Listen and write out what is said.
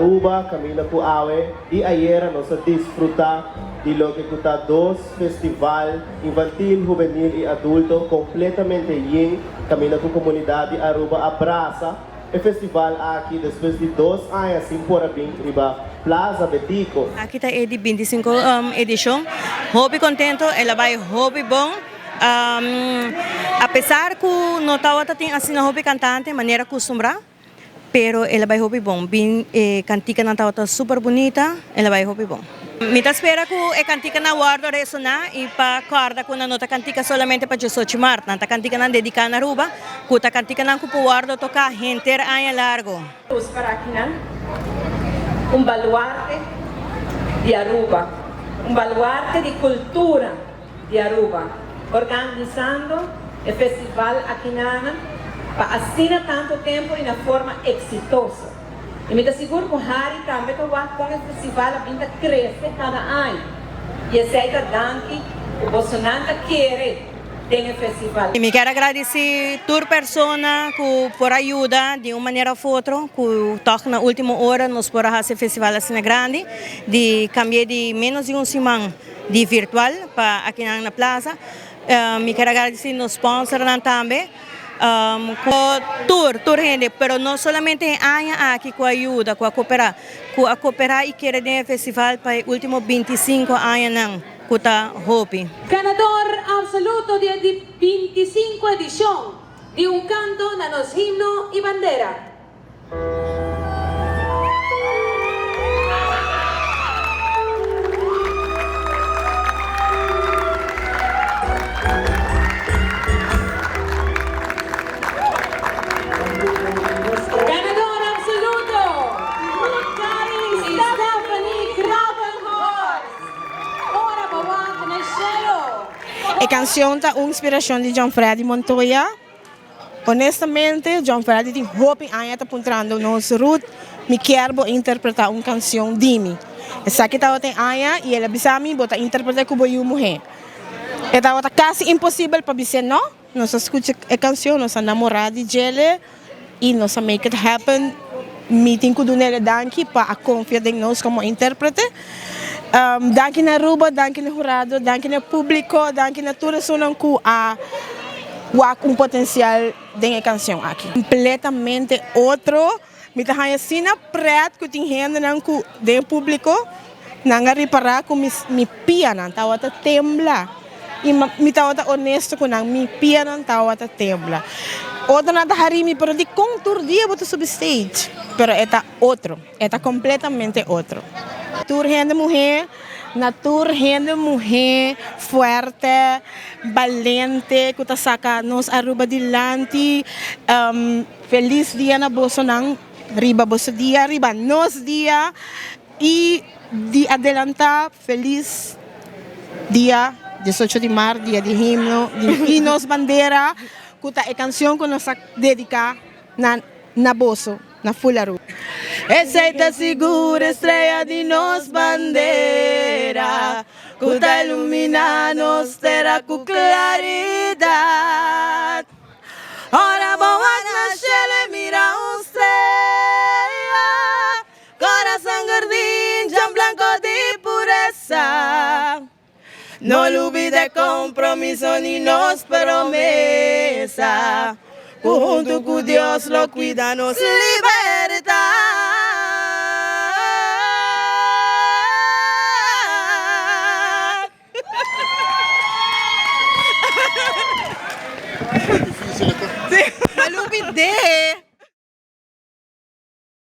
Aruba caminda cu awe y ayera nos a disfruta di loke cu ta dos festival infantil, hubenil y adulto completamente yen caminda cu comunidad di Aruba a brasa e festival aki despues di dos aña sin por a bin riba Plaza Betico. Aki ta e di bintisinco edicion. Hopi contento, el a bay hopi bon. Apesar cu no tawata tin asina hopi cantante manera custumbra, pero el a bay hopi bon. Bin e canticanan tawata super bunita, el a bay hopi bon. Mi ta spera cu e canticanan wordo resona y pa corda cu nan no ta cantica solamente pa diesocho maart, nan ta canticanan dedica na Aruba, cu ta canticanan cu por wordo toca henter aña largo. Nos para akinan un baluarte di Aruba, un baluarte di cultura di Aruba, organisando e festival akinanan pa asina tanto tempo y na forma exitoso. Y mi ta sigur cu Harry tambe ta wak con e festival a bin ta crece cada aña. Y esey ta danki cu bosonan ta kere den e festival. Mi kier a gradici tur persona cu por a yuda di un manera of otro cu toch na ultimo ora nos por a haci e festival asina grandi di cambia di menos di un siman di virtual pa akinan na plaza. Mi kier a gradici nos sponsornan tambe cu tur tur hende pero no solamente e aña aki cu a yuda cu a coopera cu a coopera y kere den e festival pa e ultimo bintisinco añanan cu ta hopi. Ganador absoluto di e di bintisinco edicion di Un Canto na Nos Himno y Bandera. Ganador absoluto, Ruth Karin Stephanie Gravenhorst. Ora bo wak na shelo. E canción ta un inspiracion di John Freddy Montoya. Honestamente, John Freddy tin hopi aña ta puntrando nos, Ruth, mi kier bo interpreta un cancion di mi. Esaki tabata e aña y el a bisa mi, bo ta interpreta cu bo yu muhe. E tabata casi imposibel pa bis'é no. Nos a scucha e cancion, nos a namora di djele y nos a make it happen. Mi tin cu dun'el e danki pa a confia den nos como interprete. Danki na Aruba, danki na hurado, danki na publico, danki na tur esunnan cu a wak un potencial den e cancion aki. Completamente otro, mi ta haña asina pret cu tin hendenan cu den e publico nan a ripara cu mi pianan tawata tembla y mi tawata honesto cu nan, mi pianan tawata tembla. Otronan ta hari mi, pero dicon tur dia bo ta subi stage? Pero e ta otro. E ta completamente otro. Tur hende muhe, na tur hende muhe fuerte, balente cu ta saca nos Aruba dilanti. Feliz dia na bosonan, riba boso dia, riba nos dia y di adelanta feliz dia diesocho di maart, dia di himno di nos bandera cu ta e cancion cu nos a dedica na na boso. Na full Aruba. Esey ta sigur estrella di nos bandera Cu ta ilumina nos tera cu claridad Ora bo wak na shelo y mira un strella Corazon gordin, djan blanco di pureza No lubida e compromiso ni nos promesa Cu hunto cu Dios lo cuida nos libertad. Ma lubid'é.